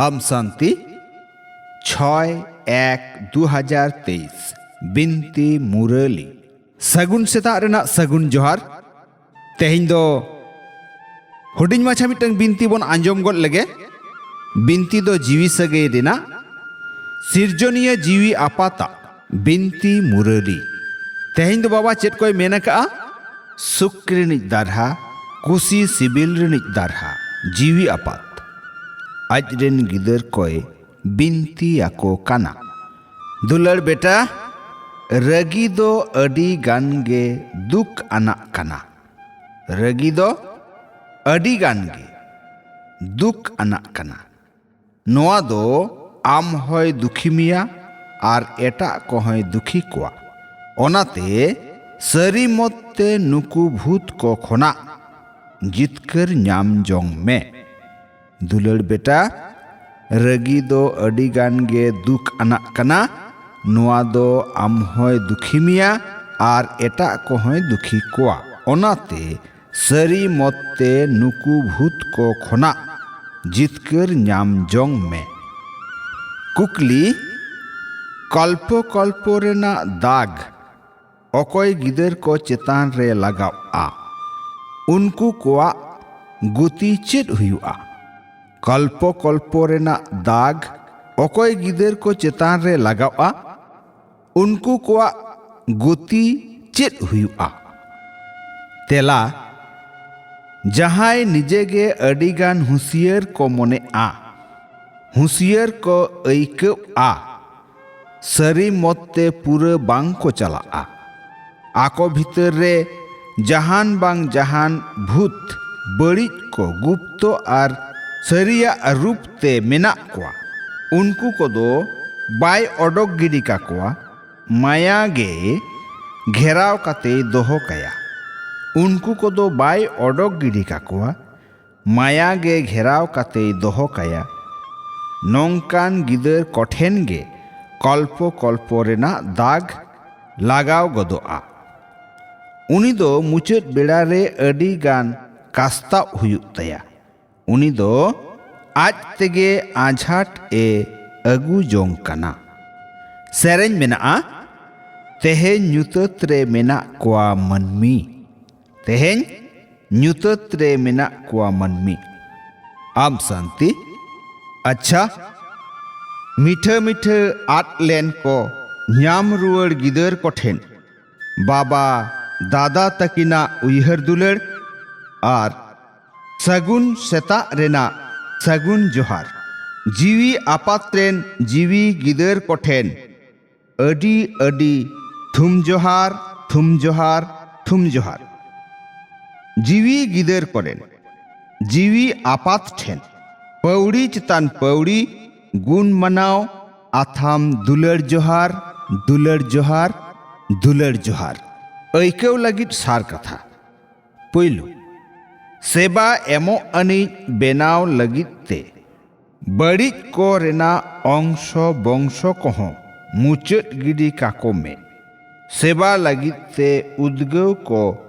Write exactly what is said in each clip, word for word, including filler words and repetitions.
ᱟᱢ ᱥᱟᱱᱛᱤ, ᱪᱷᱚᱭ ᱮᱠ ᱫᱩ ᱦᱟᱡᱟᱨ ᱛᱮᱭᱤᱥ, ᱵᱤᱱᱛᱤ ᱢᱩᱨᱟᱹᱞᱤ᱾ ᱥᱟᱹᱜᱩᱱ ᱥᱮᱛᱟᱜ ᱨᱮᱱᱟᱜ ᱥᱟᱹᱜᱩᱱ ᱡᱚᱦᱟᱨ᱾ ᱛᱮᱦᱮᱧ ᱫᱚ ᱦᱩᱰᱤᱧ ᱢᱟᱪᱷᱟ ᱢᱤᱫᱴᱟᱝ ᱵᱤᱱᱛᱤ ᱵᱚᱱ ᱟᱸᱡᱚᱢ ᱜᱚᱫ ᱞᱮᱜᱮ᱾ ᱵᱤᱱᱛᱤ ᱫᱚ ᱡᱤᱣᱤ ᱥᱟᱹᱜᱟᱹᱭ ᱨᱮᱱᱟᱜ, ᱥᱤᱨᱡᱚᱱᱤᱭᱟᱹ ᱡᱤᱣᱤ ᱟᱯᱟᱛᱟᱜ ᱵᱤᱱᱛᱤ ᱢᱩᱨᱟᱹᱞᱤ᱾ ᱛᱮᱦᱮᱧ ᱫᱚ ᱵᱟᱵᱟ ᱪᱮᱫ ᱠᱚᱭ ᱢᱮᱱ ᱟᱠᱟᱜᱼᱟ? ᱥᱩᱠ ᱨᱤᱱᱤᱡ ᱫᱟᱨᱦᱟ, ᱠᱩᱥᱤ ᱥᱤᱵᱤᱞ ᱨᱤᱱᱤᱡ ᱫᱟᱨᱦᱟ, ᱡᱤᱣᱤ ᱟᱯᱟᱛ᱾ ᱟᱡ ᱨᱤᱱ ᱜᱤᱫᱟᱹᱨ ᱠᱚᱭ ᱵᱤᱱᱛᱤ ᱟᱠᱚ ᱠᱟᱱᱟ᱾ ᱫᱩᱞᱟᱹᱲ ᱵᱮᱴᱟ, ᱨᱟᱹᱜᱤ ᱫᱚ ᱟᱹᱰᱤ ᱜᱟᱱ ᱜᱮ ᱫᱩᱠ ᱟᱱᱟᱜ ᱠᱟᱱᱟ᱾ ᱨᱟᱹᱜᱤ ᱫᱚ ᱟᱹᱰᱤ ᱜᱟᱱ ᱜᱮ ᱫᱩᱠ ᱟᱱᱟᱜ ᱠᱟᱱᱟ᱾ ᱱᱚᱣᱟ ᱫᱚ ᱟᱢ ᱦᱚᱸᱭ ᱫᱩᱠᱷᱤ ᱢᱮᱭᱟ ᱟᱨ ᱮᱴᱟᱜ ᱠᱚᱦᱚᱸᱭ ᱫᱩᱠᱷᱤ ᱠᱚᱣᱟ᱾ ᱚᱱᱟᱛᱮ ᱥᱟᱹᱨᱤ ᱢᱚᱛ ᱛᱮ ᱱᱩᱠᱩ ᱵᱷᱩᱛ ᱠᱚ ᱠᱷᱚᱱᱟᱜ ᱡᱤᱛᱠᱟᱹᱨ ᱧᱟᱢ ᱡᱚᱝ ᱢᱮ᱾ ᱫᱩᱞᱟᱹᱲ ᱵᱮᱴᱟ, ᱨᱟᱹᱜᱤ ᱫᱚ ᱟᱹᱰᱤ ᱜᱟᱱ ᱜᱮ ᱫᱩᱠ ᱟᱱᱟᱜ ᱠᱟᱱᱟ᱾ ᱱᱚᱣᱟ ᱫᱚ ᱟᱢ ᱦᱚᱸᱭ ᱫᱩᱠᱷᱤ ᱢᱮᱭᱟ ᱟᱨ ᱮᱴᱟᱜ ᱠᱚᱦᱚᱸᱭ ᱫᱩᱠᱷᱤ ᱠᱚᱣᱟ᱾ ᱚᱱᱟᱛᱮ ᱥᱟᱹᱨᱤ ᱢᱚᱛ ᱛᱮ ᱱᱩᱠᱩ ᱵᱷᱩᱛ ᱠᱚ ᱠᱷᱚᱱᱟᱜ ᱡᱤᱛᱠᱟᱹᱨ ᱧᱟᱢ ᱡᱚᱝ ᱢᱮ᱾ ᱠᱩᱠᱞᱤ: ᱠᱚᱞᱯᱚ ᱠᱚᱞᱯᱚ ᱨᱮᱱᱟᱜ ᱫᱟᱜᱽ ᱚᱠᱚᱭ ᱜᱤᱫᱟᱹᱨ ᱠᱚ ᱪᱮᱛᱟᱱ ᱨᱮ ᱞᱟᱜᱟᱣᱜᱼᱟ, ᱩᱱᱠᱩ ᱠᱚᱣᱟᱜ ᱜᱚᱛᱤ ᱪᱮᱫ ᱦᱩᱭᱩᱜᱼᱟ? ᱠᱚᱞᱯᱚ ᱠᱚᱞᱯᱚ ᱨᱮᱱᱟᱜ ᱫᱟᱜᱽ ᱚᱠᱚᱭ ᱜᱤᱫᱟᱹᱨ ᱠᱚ ᱪᱮᱛᱟᱱ ᱨᱮ ᱞᱟᱜᱟᱣᱜᱼᱟ, ᱩᱱᱠᱩ ᱠᱚᱣᱟᱜ ᱜᱚᱛᱤ ᱪᱮᱫ ᱦᱩᱭᱩᱜᱼᱟ? ᱛᱮᱞᱟ: ᱡᱟᱦᱟᱸᱭ ᱱᱤᱡᱮ ᱜᱮ ᱟᱹᱰᱤ ᱜᱟᱱ ᱦᱩᱸᱥᱤᱭᱟᱹᱨ ᱠᱚ ᱢᱚᱱᱮᱜᱼᱟ, ᱦᱩᱸᱥᱤᱭᱟᱹᱨ ᱠᱚ ᱟᱹᱭᱠᱟᱹᱣᱜᱼᱟ, ᱥᱟᱹᱨᱤ ᱢᱚᱛ ᱛᱮ ᱯᱩᱨᱟᱹ ᱵᱟᱝ ᱠᱚ ᱪᱟᱞᱟᱜᱼᱟ᱾ ᱟᱠᱚ ᱵᱷᱤᱛᱟᱹᱨ ᱨᱮ ᱡᱟᱦᱟᱱ ᱵᱟᱝ ᱡᱟᱦᱟᱱ ᱵᱷᱩᱛ ᱵᱟᱹᱲᱤᱡ ᱠᱚ ᱜᱩᱯᱛᱚ ᱟᱨ ᱥᱟᱹᱨᱤᱭᱟᱜ ᱨᱩᱯ ᱛᱮ ᱢᱮᱱᱟᱜ ᱠᱚᱣᱟ, ᱩᱱᱠᱩ ᱠᱚᱫᱚ ᱵᱟᱭ ᱚᱰᱚᱠ ᱜᱤᱰᱤ ᱠᱟᱠᱚᱣᱟ, ᱢᱟᱭᱟ ᱜᱮ ᱜᱷᱮᱨᱟᱣ ᱠᱟᱛᱮᱭ ᱫᱚᱦᱚ ᱠᱟᱭᱟ᱾ ᱩᱱᱠᱩ ᱠᱚᱫᱚ ᱵᱟᱭ ᱚᱰᱚᱠ ᱜᱤᱰᱤ ᱠᱟᱠᱚᱣᱟ, ᱢᱟᱭᱟ ᱜᱮ ᱜᱷᱮᱨᱟᱣ ᱠᱟᱛᱮᱭ ᱫᱚᱦᱚ ᱠᱟᱭᱟ᱾ ᱱᱚᱝᱠᱟᱱ ᱜᱤᱫᱟᱹᱨ ᱠᱚᱴᱷᱮᱱ ᱜᱮ ᱠᱚᱞᱯᱚ ᱠᱚᱞᱯᱚ ᱨᱮᱱᱟᱜ ᱫᱟᱜᱽ ᱞᱟᱜᱟᱣ ᱜᱚᱫᱚᱜᱼᱟ᱾ ᱩᱱᱤ ᱫᱚ ᱢᱩᱪᱟᱹᱫ ᱵᱮᱲᱟ ᱨᱮ ᱟᱹᱰᱤ ᱜᱟᱱ ᱠᱟᱥᱛᱟᱣ ᱦᱩᱭᱩᱜ ᱛᱟᱭᱟ᱾ ᱩᱱᱤ ᱫᱚ ᱟᱡ ᱛᱮᱜᱮ ᱟᱸᱡᱷᱟᱴ ᱮ ᱟᱹᱜᱩ ᱡᱚᱝ ᱠᱟᱱᱟ᱾ ᱥᱮᱨᱮᱧ ᱢᱮᱱᱟᱜᱼᱟ, ᱛᱮᱦᱮᱧ ᱧᱩᱛᱟᱹᱛ ᱨᱮ ᱢᱮᱱᱟᱜ ᱠᱚᱣᱟ ᱢᱟᱹᱱᱢᱤ᱾ ᱛᱮᱦᱮᱧ ᱧᱩᱛᱟᱹᱛ ᱨᱮ ᱢᱮᱱᱟᱜ ᱠᱚᱣᱟ ᱢᱟᱹᱱᱢᱤ᱾ ᱟᱢ ᱥᱟᱱᱛᱤ, ᱟᱪᱪᱷᱟ, ᱢᱤᱴᱷᱟᱹ ᱢᱤᱴᱷᱟᱹ ᱟᱫ ᱞᱮᱱ ᱠᱚ ᱧᱟᱢ ᱨᱩᱣᱟᱹᱲ ᱜᱤᱫᱟᱹᱨ ᱠᱚᱴᱷᱮᱱ ᱵᱟᱵᱟ ᱫᱟᱫᱟ ᱛᱟᱹᱠᱤᱱᱟᱜ ᱩᱭᱦᱟᱹᱨ ᱫᱩᱞᱟᱹᱲ ᱟᱨ ᱥᱟᱹᱜᱩᱱ ᱥᱮᱛᱟᱜ ᱨᱮᱱᱟᱜ ᱥᱟᱹᱜᱩᱱ ᱡᱚᱦᱟᱨ᱾ ᱡᱤᱣᱤ ᱟᱯᱟᱛ ᱨᱮᱱ ᱡᱤᱣᱤ ᱜᱤᱫᱟᱹᱨ ᱠᱚᱴᱷᱮᱱ ᱟᱹᱰᱤ ᱟᱹᱰᱤ ᱛᱷᱩᱢ ᱡᱚᱦᱟᱨ, ᱛᱷᱩᱢ ᱡᱚᱦᱟᱨ, ᱛᱷᱩᱢ ᱡᱚᱦᱟᱨ᱾ ᱡᱤᱣᱤ ᱜᱤᱫᱟᱹᱨ ᱠᱚᱨᱮᱱ ᱡᱤᱣᱤ ᱟᱯᱟᱛ ᱴᱷᱮᱱ ᱯᱟᱹᱣᱲᱤ ᱪᱮᱛᱟᱱ ᱯᱟᱹᱣᱲᱤ ᱜᱩᱱ ᱢᱟᱱᱟᱣ ᱟᱛᱷᱟᱢ ᱫᱩᱞᱟᱹᱲ ᱡᱚᱦᱟᱨ, ᱫᱩᱞᱟᱹᱲ ᱡᱚᱦᱟᱨ, ᱫᱩᱞᱟᱹᱲ ᱡᱚᱦᱟᱨ ᱟᱹᱭᱠᱟᱹᱣ ᱞᱟᱹᱜᱤᱫ ᱥᱟᱨ ᱠᱟᱛᱷᱟ᱾ ᱯᱩᱭᱞᱩ, ᱥᱮᱵᱟ ᱮᱢᱚᱜ ᱟᱹᱱᱤᱡ ᱵᱮᱱᱟᱣ ᱞᱟᱹᱜᱤᱫ ᱛᱮ ᱵᱟᱹᱲᱤᱡ ᱠᱚ ᱨᱮᱱᱟᱜ ᱚᱝᱥᱚ ᱵᱚᱝᱥᱚ ᱠᱚᱦᱚᱸ ᱢᱩᱪᱟᱹᱫ ᱜᱤᱰᱤ ᱠᱟᱠᱚ ᱢᱮ᱾ ᱥᱮᱵᱟ ᱞᱟᱹᱜᱤᱫ ᱛᱮ ᱩᱫᱽᱜᱟᱹᱣ ᱠᱚ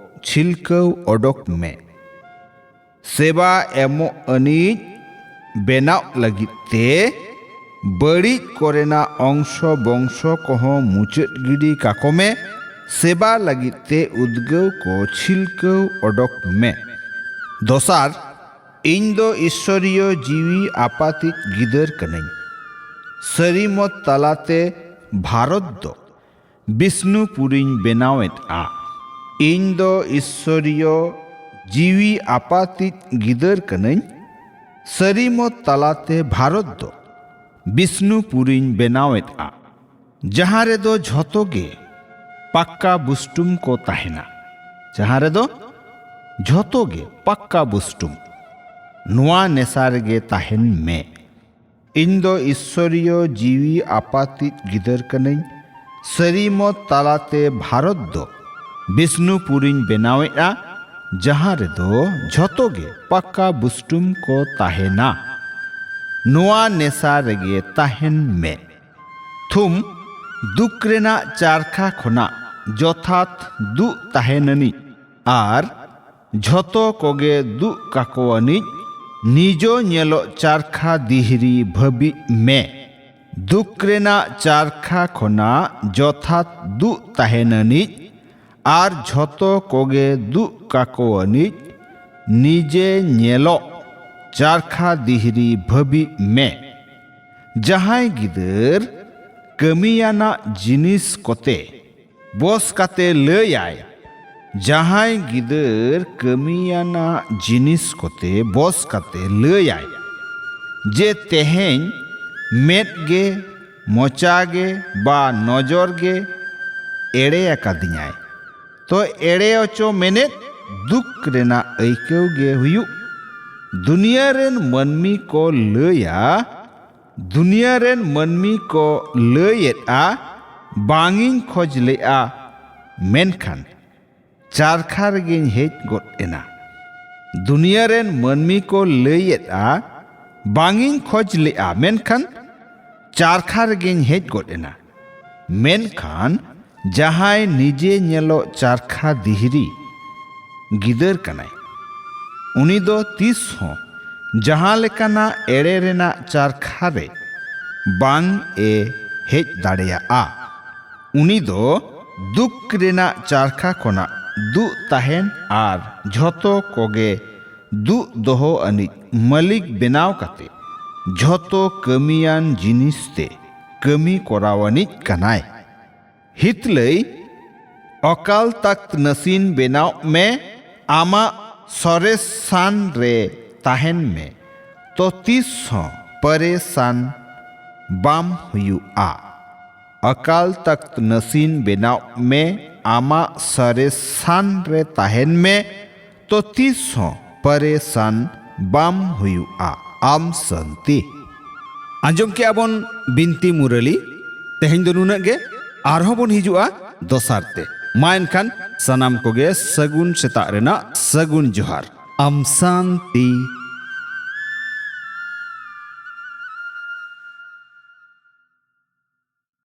ᱪᱷᱤᱞᱠᱟᱹᱣ ᱚᱰᱚᱠ ᱢᱮ᱾ ᱥᱮᱵᱟ ᱮᱢᱚᱜ ᱟᱹᱱᱤᱡ ᱵᱮᱱᱟᱣ ᱞᱟᱹᱜᱤᱫ ᱛᱮ ᱵᱟᱹᱲᱤᱡ ᱠᱚᱨᱮᱱᱟᱜ ᱚᱝᱥᱚ ᱵᱚᱝᱥᱚ ᱠᱚᱦᱚᱸ ᱢᱩᱪᱟᱹᱫ ᱜᱤᱰᱤ ᱠᱟᱠᱚ ᱢᱮ᱾ ᱥᱮᱵᱟ ᱞᱟᱹᱜᱤᱫ ᱛᱮ ᱩᱫᱽᱜᱟᱹᱣ ᱠᱚ ᱪᱷᱤᱞᱠᱟᱹᱣ ᱚᱰᱚᱠ ᱢᱮ᱾ ᱫᱚᱥᱟᱨ, ᱤᱧ ᱫᱚ ᱤᱥᱥᱚᱨᱤᱭᱚ ᱡᱤᱣᱤ ᱟᱯᱟᱛᱤᱡ ᱜᱤᱫᱟᱹᱨ ᱠᱟᱹᱱᱟᱹᱧ᱾ ᱥᱟᱹᱨᱤ ᱢᱚᱛ ᱛᱟᱞᱟᱛᱮ ᱵᱷᱟᱨᱚᱛ ᱫᱚ ᱵᱤᱥᱱᱩᱯᱩᱨᱤᱧ ᱵᱮᱱᱟᱣᱮᱫᱼᱟ᱾ ᱤᱧ ᱫᱚ ᱤᱥᱥᱚᱨᱤᱭᱚ ᱡᱤᱣᱤ ᱟᱯᱟᱛᱤᱡ ᱜᱤᱫᱟᱹᱨ ᱠᱟᱹᱱᱟᱹᱧ᱾ ᱥᱟᱹᱨᱤ ᱢᱚᱛ ᱛᱟᱞᱟᱛᱮ ᱵᱷᱟᱨᱚᱛ ᱫᱚ ᱵᱤᱥᱱᱩᱯᱩᱨᱤᱧ ᱵᱮᱱᱟᱣᱮᱫᱼᱟ, ᱡᱟᱦᱟᱸ ᱨᱮᱫᱚ ᱡᱷᱚᱛᱚ ᱜᱮ ᱯᱟᱠᱠᱟ ᱵᱩᱥᱴᱩᱢ ᱠᱚ ᱛᱟᱦᱮᱱᱟ᱾ ᱡᱟᱦᱟᱸ ᱨᱮᱫᱚ ᱡᱷᱚᱛᱚ ᱜᱮ ᱯᱟᱠᱠᱟ ᱵᱩᱥᱴᱩᱢ᱾ ᱱᱚᱣᱟ ᱱᱮᱥᱟ ᱨᱮᱜᱮ ᱛᱟᱦᱮᱱ ᱢᱮ᱾ ᱤᱧ ᱫᱚ ᱤᱥᱥᱚᱨᱤᱭᱚ ᱡᱤᱣᱤ ᱟᱯᱟᱛᱤᱡ ᱜᱤᱫᱟᱹᱨ ᱠᱟᱹᱱᱟᱹᱧ᱾ ᱥᱟᱹᱨᱤ ᱢᱚᱛ ᱛᱟᱞᱟᱛᱮ ᱵᱷᱟᱨᱚᱛ ᱫᱚ ᱵᱤᱥᱱᱩᱯᱩᱨᱤᱧ ᱵᱮᱱᱟᱣᱮᱫᱼᱟ, ᱡᱟᱦᱟᱸ ᱨᱮᱫᱚ ᱡᱷᱚᱛᱚ ᱜᱮ ᱯᱟᱠᱠᱟ ᱵᱩᱥᱴᱩᱢ ᱠᱚ ᱛᱟᱦᱮᱱᱟ᱾ ᱱᱚᱣᱟ ᱱᱮᱥᱟ ᱨᱮᱜᱮ ᱛᱟᱦᱮᱱ ᱢᱮ᱾ ᱛᱷᱩᱢ, ᱫᱩᱠ ᱨᱮᱱᱟᱜ ᱪᱟᱨᱠᱷᱟ ᱠᱷᱚᱱᱟᱜ ᱡᱚᱛᱷᱟᱛ ᱫᱩᱜ ᱛᱟᱦᱮᱱᱟᱹᱱᱤᱡ ᱟᱨ ᱡᱷᱚᱛᱚ ᱠᱚᱜᱮ ᱫᱩᱜ ᱠᱟᱠᱚᱣᱟᱱᱤᱡ ᱱᱤᱡᱚ ᱧᱮᱞᱚᱜ ᱪᱟᱨᱠᱷᱟ ᱫᱤᱦᱨᱤ ᱵᱷᱟᱹᱵᱤᱜ ᱢᱮ᱾ ᱫᱩᱠ ᱨᱮᱱᱟᱜ ᱪᱟᱨᱠᱷᱟ ᱠᱷᱚᱱᱟᱜ ᱡᱚᱛᱷᱟᱛ ᱫᱩᱜ ᱛᱟᱦᱮᱱ ᱟᱹᱱᱤᱡ ᱟᱨ ᱡᱷᱚᱛᱚ ᱠᱚᱜᱮ ᱫᱩᱜ ᱠᱟᱠᱚ ᱟᱹᱱᱤᱡ ᱱᱤᱡᱮ ᱧᱮᱞᱚᱜ ᱪᱟᱨᱠᱷᱟ ᱫᱤᱦᱨᱤ ᱵᱷᱟᱹᱵᱤᱜ ᱢᱮ᱾ ᱡᱟᱦᱟᱸᱭ ᱜᱤᱫᱟᱹᱨ ᱠᱟᱹᱢᱤᱭᱟᱱᱟᱜ ᱡᱤᱱᱤᱥ ᱠᱚᱛᱮ ᱵᱚᱥ ᱠᱟᱛᱮ ᱞᱟᱹᱭᱟᱭ, ᱡᱟᱦᱟᱸᱭ ᱜᱤᱫᱟᱹᱨ ᱠᱟᱹᱢᱤᱭᱟᱱᱟᱜ ᱡᱤᱱᱤᱥ ᱠᱚᱛᱮ ᱵᱚᱥ ᱠᱟᱛᱮ ᱞᱟᱹᱭᱟᱭ ᱡᱮ ᱛᱮᱦᱮᱧ ᱢᱮᱫ ᱜᱮ, ᱢᱚᱪᱟ ᱜᱮ ᱵᱟ ᱱᱚᱡᱚᱨ ᱜᱮ ᱮᱲᱮ ᱟᱠᱟᱫᱤᱧᱟᱭ, ᱛᱚ ᱮᱲᱮ ᱚᱪᱚ ᱢᱮᱱᱮᱫ ᱫᱩᱠ ᱨᱮᱱᱟᱜ ᱟᱹᱭᱠᱟᱹᱣ ᱜᱮ ᱦᱩᱭᱩᱜ᱾ ᱫᱩᱱᱤᱭᱟᱹ ᱨᱮᱱ ᱢᱟᱹᱱᱢᱤ ᱠᱚ ᱞᱟᱹᱭᱟ, ᱫᱩᱱᱤᱭᱟᱹ ᱨᱮᱱ ᱢᱟᱹᱱᱢᱤ ᱠᱚ ᱞᱟᱹᱭᱮᱫᱼᱟ, ᱵᱟᱝ ᱤᱧ ᱠᱷᱚᱡᱽ ᱞᱮᱫᱼᱟ, ᱢᱮᱱᱠᱷᱟᱱ ᱪᱟᱨᱠᱷᱟ ᱨᱮᱜᱮᱧ ᱦᱮᱡ ᱜᱚᱫ ᱮᱱᱟ᱾ ᱫᱩᱱᱤᱭᱟᱹ ᱨᱮᱱ ᱢᱟᱹᱱᱢᱤ ᱠᱚ ᱞᱟᱹᱭᱮᱫᱼᱟ, ᱵᱟᱝ ᱤᱧ ᱠᱷᱚᱡᱽ ᱞᱮᱫᱼᱟ, ᱢᱮᱱᱠᱷᱟᱱ ᱪᱟᱨᱠᱷᱟ ᱨᱮᱜᱮᱧ ᱦᱮᱡ ᱜᱚᱫ ᱮᱱᱟ᱾ ᱢᱮᱱᱠᱷᱟᱱ ᱡᱟᱦᱟᱸᱭ ᱱᱤᱡᱮ ᱧᱮᱞᱚᱜ ᱪᱟᱨᱠᱷᱟ ᱫᱤᱦᱨᱤ ᱜᱤᱫᱟᱹᱨ ᱠᱟᱱᱟᱭ, ᱩᱱᱤ ᱫᱚ ᱛᱤᱥ ᱦᱚᱸ ᱡᱟᱦᱟᱸ ᱞᱮᱠᱟᱱᱟᱜ ᱮᱲᱮ ᱨᱮᱱᱟᱜ ᱪᱟᱨᱠᱷᱟ ᱨᱮ ᱵᱟᱝ ᱮ ᱦᱮᱡ ᱫᱟᱲᱮᱭᱟᱜᱼᱟ᱾ ᱩᱱᱤ ᱫᱚ ᱫᱩᱠ ᱨᱮᱱᱟᱜ ᱪᱟᱨᱠᱷᱟ ᱠᱷᱚᱱᱟᱜ ᱫᱩᱜ ᱛᱟᱦᱮᱱ ᱟᱨ ᱡᱷᱚᱛᱚ ᱠᱚᱜᱮ ᱫᱩᱜ ᱫᱚᱦᱚ ᱟᱹᱱᱤᱡ ᱢᱟᱹᱞᱤᱠ ᱵᱮᱱᱟᱣ ᱠᱟᱛᱮ ᱡᱷᱚᱛᱚ ᱠᱟᱹᱢᱤᱭᱟᱱ ᱡᱤᱱᱤᱥ ᱛᱮ ᱠᱟᱹᱢᱤ ᱠᱚᱨᱟᱣ ᱟᱹᱱᱤᱡ ᱠᱟᱱᱟᱭ᱾ ᱦᱤᱛᱞᱟᱹᱭ, ᱚᱠᱟᱞ ᱛᱟᱠᱛ ᱱᱟᱥᱤᱱ ᱵᱮᱱᱟᱣ ᱢᱮ, ᱟᱢᱟᱜ ᱥᱚᱨᱮᱥᱟᱱ ᱨᱮ ᱛᱟᱦᱮᱱ ᱢᱮ, ᱛᱚ ᱛᱤᱥ ᱦᱚᱸ ᱯᱟᱨᱮᱥᱟᱱ ᱵᱟᱢ ᱦᱩᱭᱩᱜᱼᱟ᱾ ᱚᱠᱟᱞ ᱛᱟᱠᱛ ᱱᱟᱥᱤᱱ ᱵᱮᱱᱟᱣ ᱢᱮ, ᱟᱢᱟᱜ ᱥᱚᱨᱮᱥᱟᱱ ᱨᱮ ᱛᱟᱦᱮᱱ ᱢᱮ, ᱛᱚ ᱛᱤᱥ ᱦᱚᱸ ᱯᱟᱨᱮᱥᱟᱱ ᱵᱟᱢ ᱦᱩᱭᱩᱜᱼᱟ᱾ ᱟᱢ ᱥᱟᱱᱛᱤ᱾ ᱟᱸᱡᱚᱢ ᱠᱮᱜᱼᱟ ᱵᱚᱱ ᱵᱤᱱᱛᱤ ᱢᱩᱨᱟᱹᱞᱤ᱾ ᱛᱮᱦᱮᱧ ᱫᱚ ᱱᱩᱱᱟᱹᱜ ᱜᱮ, ᱟᱨᱦᱚᱸ ᱵᱚᱱ ᱦᱤᱡᱩᱜᱼᱟ ᱫᱚᱥᱟᱨ ᱛᱮ᱾ ᱢᱟ ᱮᱱᱠᱷᱟᱱ ᱥᱟᱱᱟᱢ ᱠᱚᱜᱮ ᱥᱟᱹᱜᱩᱱ ᱥᱮᱛᱟᱜ ᱨᱮᱱᱟᱜ ᱥᱟᱹᱜᱩᱱ ᱡᱚᱦᱟᱨ᱾ ᱟᱢ ᱥᱟᱱᱛᱤ